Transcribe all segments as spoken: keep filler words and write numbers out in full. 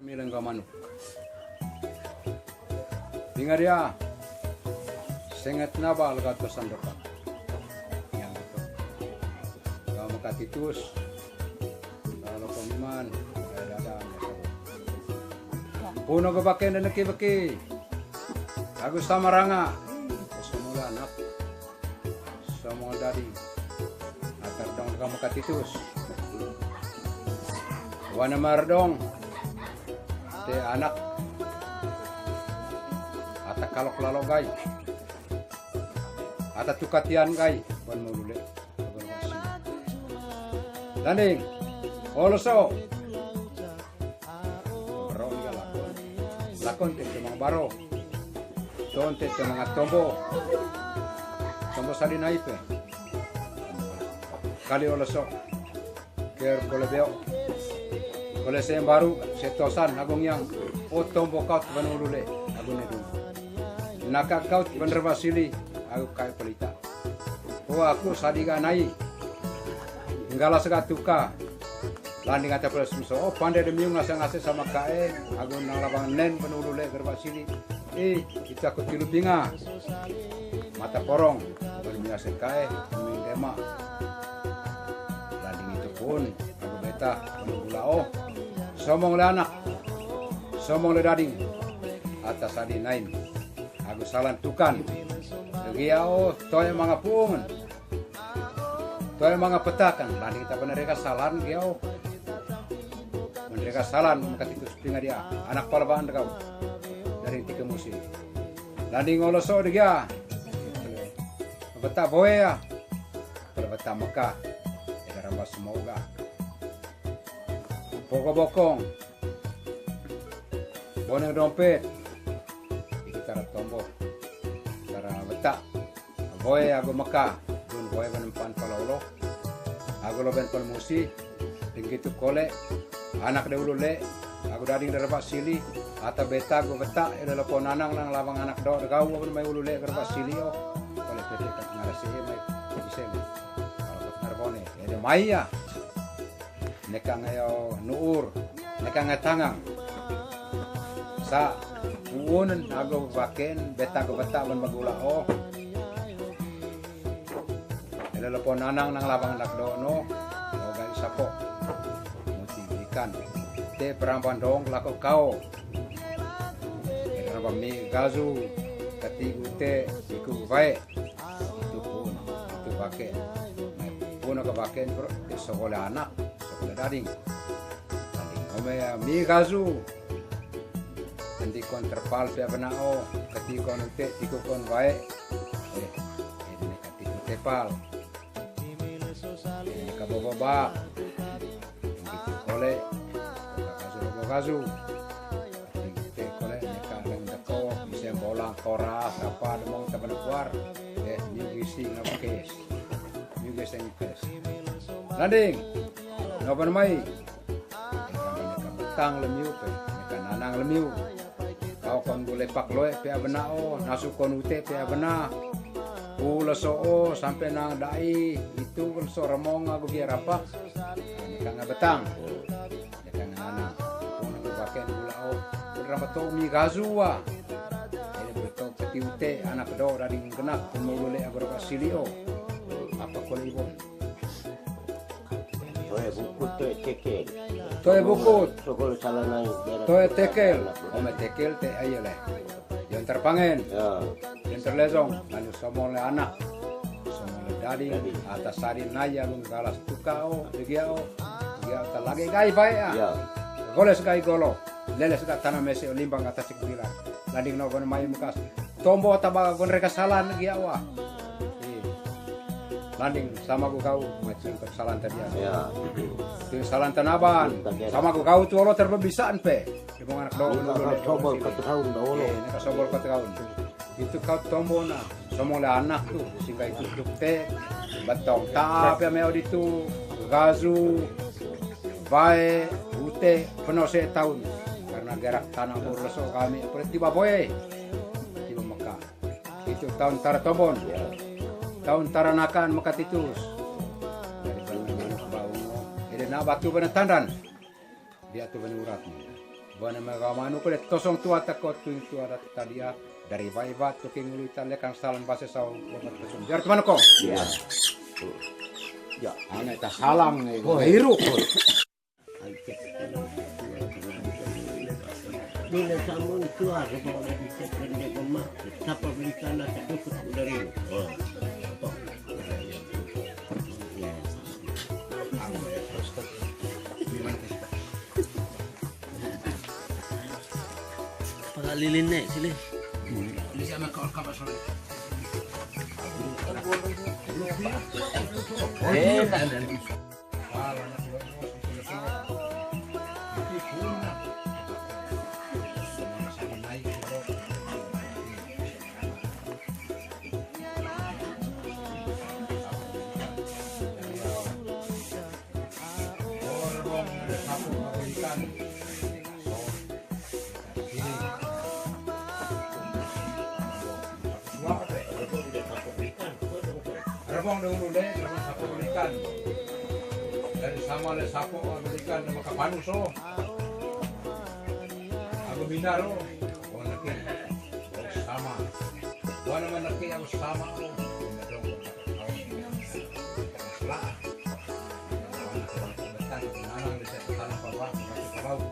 Mileng ka manuk. Pingaria, senget nabal ka tosan doka. Yang itu. Ka maka titus. Kalau komiman, kayak dadang. Puno ke baken dan neki beki. Agus samaranga. Semula anak. Somong dading. Atar dong ka maka titus. Wana mardong. Te anak. Ata kalok lalo gai. Ata tukatian gai. Wan mulule. Landing. Oloso. Baro ni ka lakon. Lakon te te manga baro. Ton te te manga tombo. Tombo sali naipe. Kali oloso. Ker kole beo. Kole sembaru, setosan, agung yang. O tombo kaut ban ulule, agung nedu. Naka kaut ban rebasili, agung kai pelita. O aku sadiga nai. Nggala sega tuka. Landing ata pala sumso. O pande de miung ngase-ngase sama kae. Agung nang labang nen penulu le gerba sili. Eh, itu aku tilu pinga. Mata porong. Bermiase kae. Ming dema. Landing itu pun. Aku beta. Penulu lao. Somong le anak. Somong le dading. Atas adi nain. Agu salan tukan. Gia o, toe manga pungun. Toe manga petakan. Landing ta bener ka salan gia o. Bener ka salan maka titus pinga dia. Anak palabaan dekau. Dari tiga musim. Landing oloso de gia. Beta boe ya. Pada beta Mekah. Eda ramba semoga. Boko bokong. Boneng dompet. Iki tara tombo. Tara beta. Boe agu Mekah. Dun boe banempan palolo. Agu loben palmusi. Tinggi tu kole. Anak de ulule. Agu dading de rebak sili. Ata beta agu beta. Ele lepo nanang nang lawang anak do. De gau agu mai ulule rebak sili o. Kole pete kat ngarasi mai. Isen. Kalau kat ngarbone. Ele mai ya. Neka ngayo nuur, neka ngayo tangang. Sa, uun ago baken, beta ago beta ban bagula o. Ele lepo nanang nang labang anak dono, o gai sapo. Muti ikan. Te peramban dong lako kao. Ele ramba mi gazu, kati ute, iku bae. Itu pun, itu baken. Pun ago baken, bro, ke sekolah anak. Sekolah dading. Dading ome ya, mi gazu. Nanti kon terpal pia bena o, keti kon ente, tiku kon bae. Eh, ini ketiku tepal. Ini ka bobo ba. Ini kole. Bobo gazu, bobo gazu. Ini kole, ini ka leng deko, bisa bolang, koras, apa, demong, temen kuar. Eh, ini gisi ngabekes. Ini gisi ngabekes. Landing. Ngapan mai? Neka betang lemiu pe, neka nanang lemiu. Kau kon bule pak loe pe abena o, nasu kon ute pe abena. Ku leso o, sampe nang dai, itu leso remong agu biar apa? Neka nga betang. Neka nga nanang. Pun aku pakai gula o, ramba to mi gazu wa. Ele beto keti ute, anak do, dading genak, pun mau lule agu ramba sili o. Apa kole ibon? Toe bukut, toe tekel. Toe bukut. Sokol salanai. Toe tekel. Ome tekel te ayo le. Yang terpangen. Ya. Yang terlezong. Lalu somong le anak. Somong le dading. Dading. Atas sari naya menggalas tukao. Degiao. Degiao ta lagi gai bae ya. Ya. Goles gai golo. Leles ga tanah mese limbang atas sik bilang. Landing no gono mai mukas. Tombo taba gon reka salan gia wa. Landing sama ku kau, macam ke salan tadi ya. Ya. Itu salan tanaban. Sama ku kau tu olo terbebisaan pe. Di mong anak dong. Ini ka sobol kata kaun da olo. Ini ka sobol kata kaun. Itu kau tombo na. Somong le anak tu, singga itu dukte. Betong ta pe meo ditu. Gazu. Bae, ute, penose taun. Karena gerak tanah bor leso kami, perti baboe. Tiba Mekah. Itu taun tara tombon. Ya. Taun tara nakan maka titus. Dari bangun manuk baung. Jadi nak batu bana tandan. Dia tu bana urat. Wana maga manu kole tosong tua tako tuing tua dat tadia dari baiba tuking ulu ita lekang salam base sau babat kesung. Jar teman ko. Iya. Ya, anak tak halang nih. Oh, hirup. Bila samun tua, kalau dicek pendek lemak, siapa beli tanah, tak cukup dari. Oh. Pakai lilin nih, sini. Bisa makan kapas sore. Eh, tak ada. Rebong dahulu deh, rebong sapo ikan. Dari sama le sapo ikan, nama kapanu so. Aku bina ro. Oh, nanti. Oh, sama. Wana manaki aku sama. Lah. Betang, nanang, desa, tanah, bawah, bawah.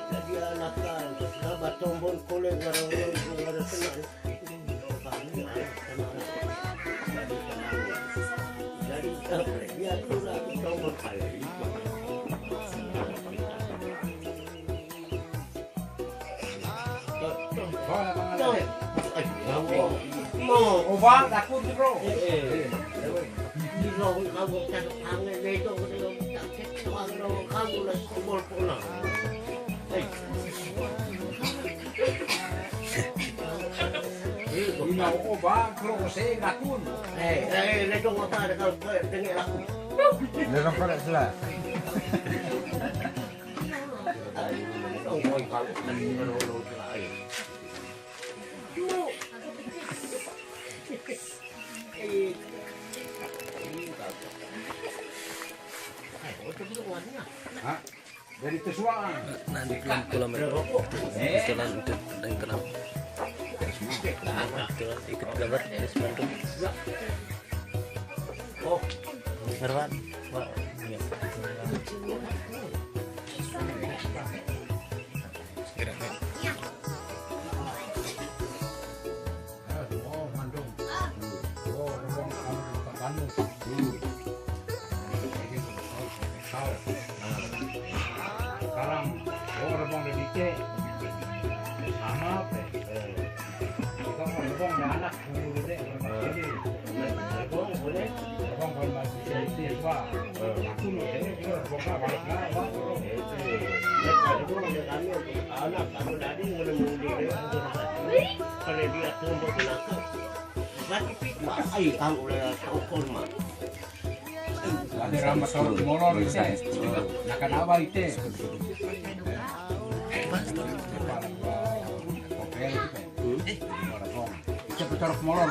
Jadi anakan, dapat tombol kolek, warang-warang, warang senang. Mo, ubang takut, bro. Ina o ba klo se lakun. Eh, eh, ledong apa ada kalau kau dengar aku. Ledong kau sila. Hah? Dari Tesuan. Nanti pulang pulang jalan untuk yang tenang. Ikut gambar di spanduk. Oh, Herwan. Wah, iya. Sekarang, oh, rebong udah dicek. Sama, eh. Kita mau rebong udah anak, dulu deh. Rebong boleh. Rebong kalau masih siswa. Aku loh, ini juga rebong apa? Anak, aku tadi nggak nemu dia. Kalau dia tuh mau bilang, Ai, kang udah kaukur mah. Ada rambut sorot molor ite. Nakan apa ite? Kopel ite. Ite pecorok molor.